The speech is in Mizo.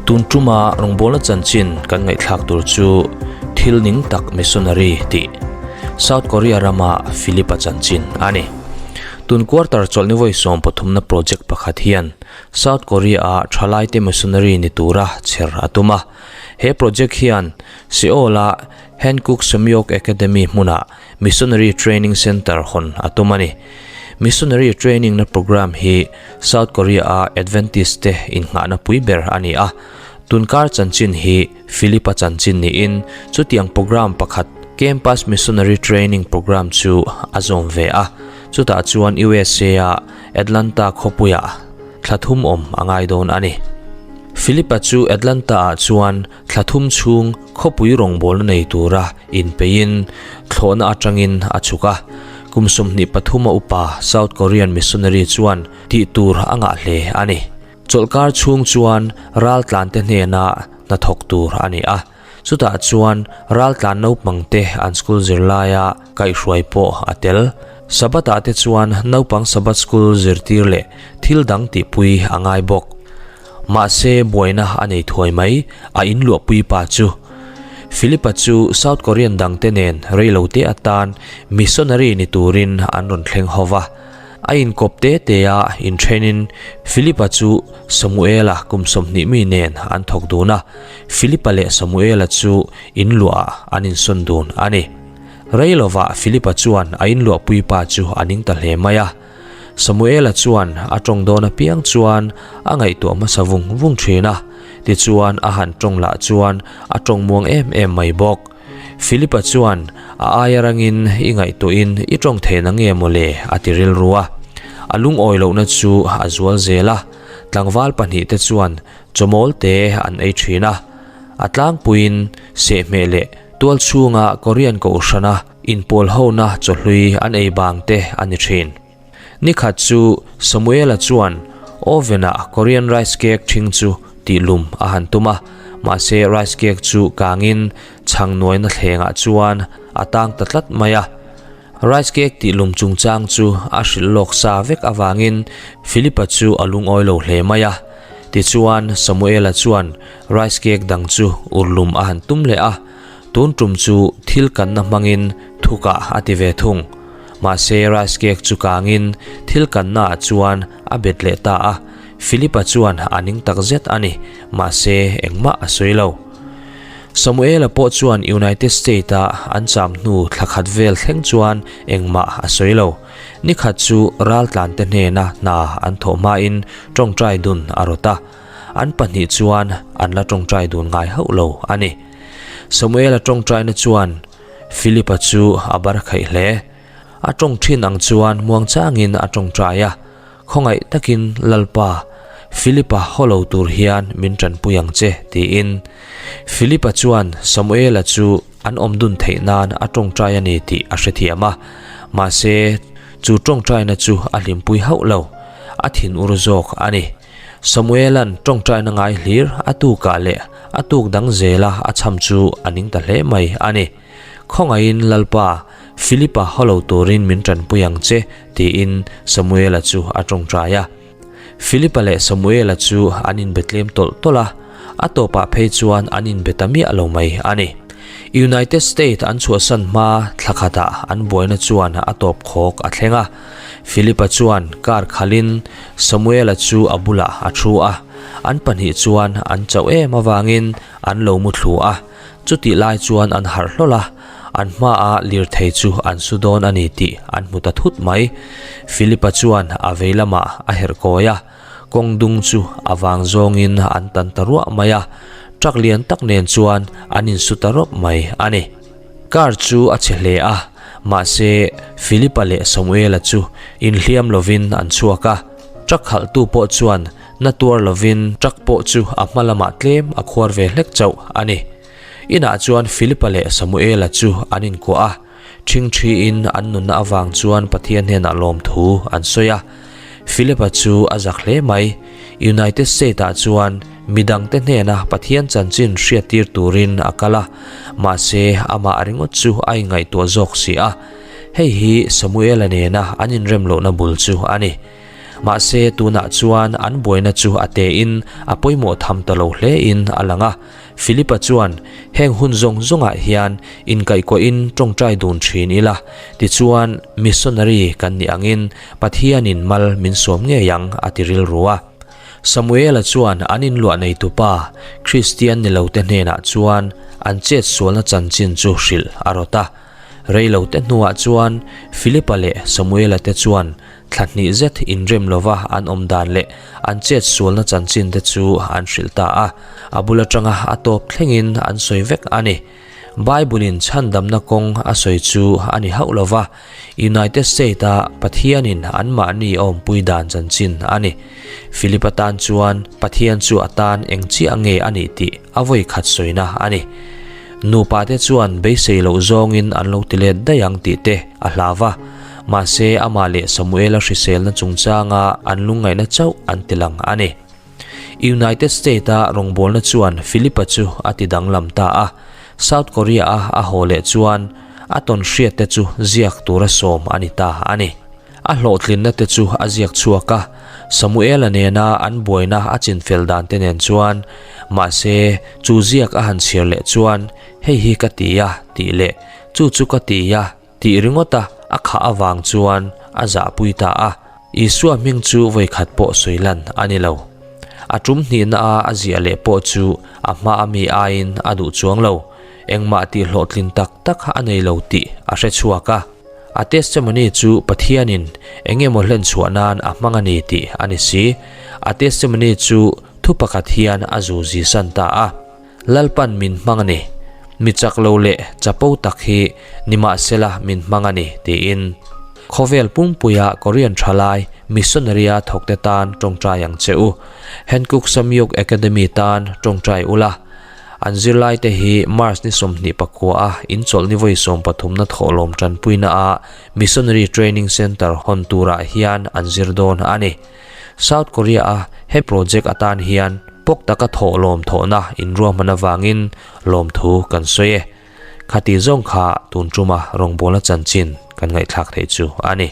Tun tuma rawngbawlna chanchin kan ngaihthlak tur chu thil ning tak missionary tih South Korea rama Philip-a chanchin a ni. Tun quarter chawlhni vawi sawm pathumna project pakhat hian South Korea-a thalaite missionary ni tura chher a tum a. He project hian Seoul-a Hankook Samyok Academy hmunah Missionary Training Center hawn a tum a ni. Missionary Training na program hi South Korea-a Adventist te innghahna pui ber a ni a. Tunkar chanchin hi Philip-a chanchin niin chutiang program pakhat Campus Missionary Training Program chu a zawm ve a. Chutah chuan USA-a Atlanta khawpuiah thla thum awm a ngai dawn a ni. Philip-a chu Atlanta-ah chuan Thla thum chhung khawpui rawngbawlna nei tura inpeiin thlawhna atangin a chhuk a. Kum 23 a upa South Korean missionary chuan tih tur a ngah hle a ni. Chawlhkar chhung chuan raltlante hnena hnathawk tur a ni a. Chutah chuan raltlan naupangte an school zirlaia kaihhruai pawh a tel. Sabbath-ah te chuan naupang Sabbath school zirtir leh thil dang tihpui a ngai bawk. Mahse buaina a nei thuai mai, a inluahpui pa chu. Philip-a chu South Korean dangte nen reilote atan missionary ni turin an rawn thleng ho va. A inkawp te te a inthenin Philip-a chu Samuela kum 20 mi nen an thawk dun a, Philip-a leh Samuela chu inluahah an insawn dun a ni. Reilovah Philip-a chuan a inluahpui pa chu a ning ta hle mai a. Samuela chuan a tawng dawn apiang chuan a ngaihtuah hmasa vung vung thin a, tichuan a han tawng lah chuan a tawng muang em em mai bawk. Philipa chuan a aia rangin i ngaihtuahin i tawng thei na nge maw le a ti rilru a. A lungawi lohna chu a zual zel a, tlangval pahnihte chuan chawmawl te an ei thin a, a tlangpuiin sehhmeh leh tual chhunga Korean kohhrana Inpawl hona chawhlui an ei bang te a ni thin. Nikhat chu Samuela chuan oven-ah Korean rice cake ṭhing chu tih lum a han tum a, mahse rice cake chu kangin chhang nuaina thlengah chuan a tang ta tlat mai a. Rice cake tih lum chungchang chu a hrilh lawk sa vek avangin Philip-a chu a lungawi lo hle mai a. Tichuan Samuela chuan rice cake dang chu ur lum a han tum leh a. Tun tum chu thil kanna hmangin thukah a ti ve thung. Mahse rice cake chu kangin thil kanna ah chuan a bet leh ta a, Philip-a chuan a ning tak zet a ni, mahse engmah a sawi lo. Samuel-a pawh chuan United State-a an cham hnu thla khat vel thleng chuan engmah a sawi lo. Nikhat chu raltlante hnena hna an thawh hmain tawngtai dun a rawt a, an pahnih chuan an la tawngtai dun ngai hauh lo a ni. Samuela tawngtaina chuan Philip-a chu a bar khaih hle. A tawng thin ang chuan muangchangin a tawngtai a, Khawngaih takin Lalpa, Philip-a haw lo tur hian min tanpui ang che, tiin. Philip-a chuan Samuela chu an awm dun theih nan a tawngtai a ni tih a hrethiam a, mahse chu tawngtaina chu a hlimpui hauh lo, a thinur zawk a ni. Samuela'n tawngtaina ngai hlir a tukah leh a tuk dang zela a chham chu a ning ta hle mai a ni. Khawngaihin Lalpa, Philipa haw lo turin min tanpui ang che, tiin Samuela chu a tawngtai a. Philipa leh Samuela chu an inbe tlem tawlh tawlh a, a tawpah phei chuan an inbe ta miah lo mai a ni. United State an chhuahsan hma thla khatah an buaina chuan a tawp khawk a thleng a. Philip-a chuan car khalhin Samuel-a chu a bulah a thu a, an pahnih chuan an chauh em avangin an lo mu thlu a, chutih lai chuan an harh hlawl a, an hmaah lirthei chu an su dawn a ni tih an hmu ta thut mai. Philip-a chuan a vei lamah a herh kawi a, kawng dung chu a vang zawngin an tan ta ruah mai a, truck lian tak nen chuan an insu ta rawp mai a ni. Car chu a che hle a, mahse Philip-a leh Samuel-a chu inhliam lovin an chhuak a, truck khalhtu pawh chuan na tuar lovin truck pawh chu a hma lamah tlem a khuar ve hlek chauh a ni. Inah chuan Philip-a leh Samuel-a chu an inkuah a, ṭhingṭhiin an nunna avang chuan Pathian hnenah lawmthu an sawi a. Philip-a chu a zak hle mai. United State-ah chuan midangte hnena Pathian chanchin hriattir turin a kal a, mahse amah ringawt chu a inngaihtuah zawk si a. Hei hi Samuel-a nena an inrem lohna bul chu a ni. Mahse, tunah chuan an buaina chu a tein a pawimawh tham ta lo hlein a lang a. Philip-a chuan, Heng hun zawng zawngah hian inkaihkuahin tawngtai dun thin ila, tichuan missionary kan nih angin Pathianin mal min sawm ngei ang, a ti rilru a. Samuela chuan an inluah neitupa Kristian ni lote hnenah chuan an chetsualna chanchin chu hrilh a rawt a. Reilote hnuah chuan Philip-a leh Samuela te chuan thla hnih zet inrem lova an awm dan leh an chetsualna chanchin te chu an hrilh ta a. A bul atanga a tawp thlengin an sawi vek a ni. Bible-in chhandamna kawng a sawi chu a ni hauh lova, United State-a Pathianin anmahni a awmpui dan chanchin a ni. Philip atan chuan Pathian chu a tan eng chiah nge a nih tih a vawi khat sawina a ni. Nupa te chuan beisei loh zawngin an lo ti let daih ang tih te a hlau va, mahse amah leh Samuela hriselna chungchanga an lungngaihna chauh an ti lang a ni. United State-a rawngbawlna chuan Philip-a chu a ti danglam ta a. South Korea-a a haw leh chuan a tawnhriatte chu ziak tura sawm a ni ta a ni. A hlawhtlinna te chu a ziak chhuak a, Samuela nena an buaina a chinfel dan te nen chuan. Mahse, chu ziak a han chhiar leh chuan, Hei hi ka ti a, tih leh chu chu ka ti a, Tih ringawta a khah avang chuan a zahpui ta a, Isua hming chu vawikhat pawh sawi lan a ni lo. A tum hnihna a a ziah leh pawh chu a hma a mi aiin a duh chuang lo, engmah tih hlawhtlin tak tak a nei lo tih a hre chhuak a. A testimony chu Pathianin eng emaw hlen chhuah nan a hmang a ni tih a ni si. A testimony chu thu pakhat hian a zuzi san ta a. Lalpan min hmang a ni, mi chak lo leh chapo tak hi nimahsela min hmang a ni, tiin. Khawvel pumpuia Korean thalai missionary-a thawkte tan tawngtai ang che u. Hankook Samyuk Academy tan tawngtai ula. An zirlaite hi March ni 24 a inchawlh ni vawi 13 na thawhlawm tanpuina a Missionary Training Center hawn turah hian an zir dawn a ni. South Korea a he project atan hian pawk taka thawh lawm thawhna inruahman avangin lawmthu kan sawi e. Khati zawng kha tun tuma rawngbawlna chanchin kan ngaihthlak theih chu a ni.